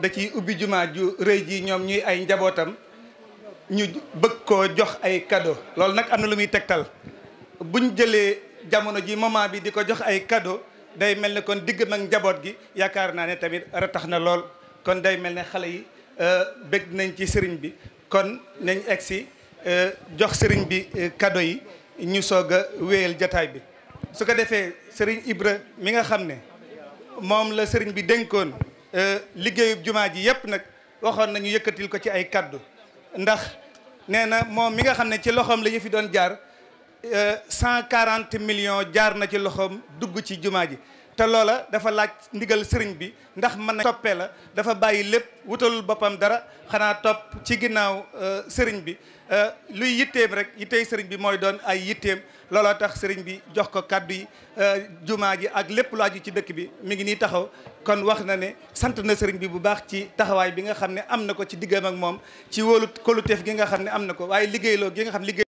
da ciy ubbi jumaa ju rëy ji ñoom ñuy ay njabootam ñu bëgg koo jox ay cadeau loolu nag am na lu muy tegtal buñ jëlee jamono ji moment bi di ko jox ay cadeau day mel ne kon digg mag njaboot gi yaakaar naa ne tamit ratax na lool kon day mel ne xale yi bëgg nañ ci sëriñ bi kon nañ egsi jox sëriñ bi cadeau yi ñu soog a wéyal jataay bi su ko defee sëriñ Ibra mi nga xam ne moom la sëriñ bi dénkoon liggéeyub jumaa ji yëpp nag waxoon nañu yëkkatil ko ci ay kaddu ndax nee na moom mi nga xam ne ci loxoom la yëfi doon jaar 140 millions jaar na ci loxoom dugg ci jumaa ji te loola dafa laaj ndigal sëriñ bi ndax mën na toppee la dafa bàyyi lépp wutalul boppam dara xanaa topp ci ginnaaw sëriñ bi luy yitteem rek yittey sëriñ bi mooy doon ay yitteem looloo tax sëriñ bi jox ko kaddu yi jumaa ji ak lépp lu aju ci dëkk bi mi ngi nii taxaw kon wax na ne sant na sëriñ bi bu baax ci taxawaay bi nga xam ne am na ko ci diggam ak moom ci wóolu kóoluteef gi nga xam ne am na ko waaye liggéeyloo gi nga xam liggéey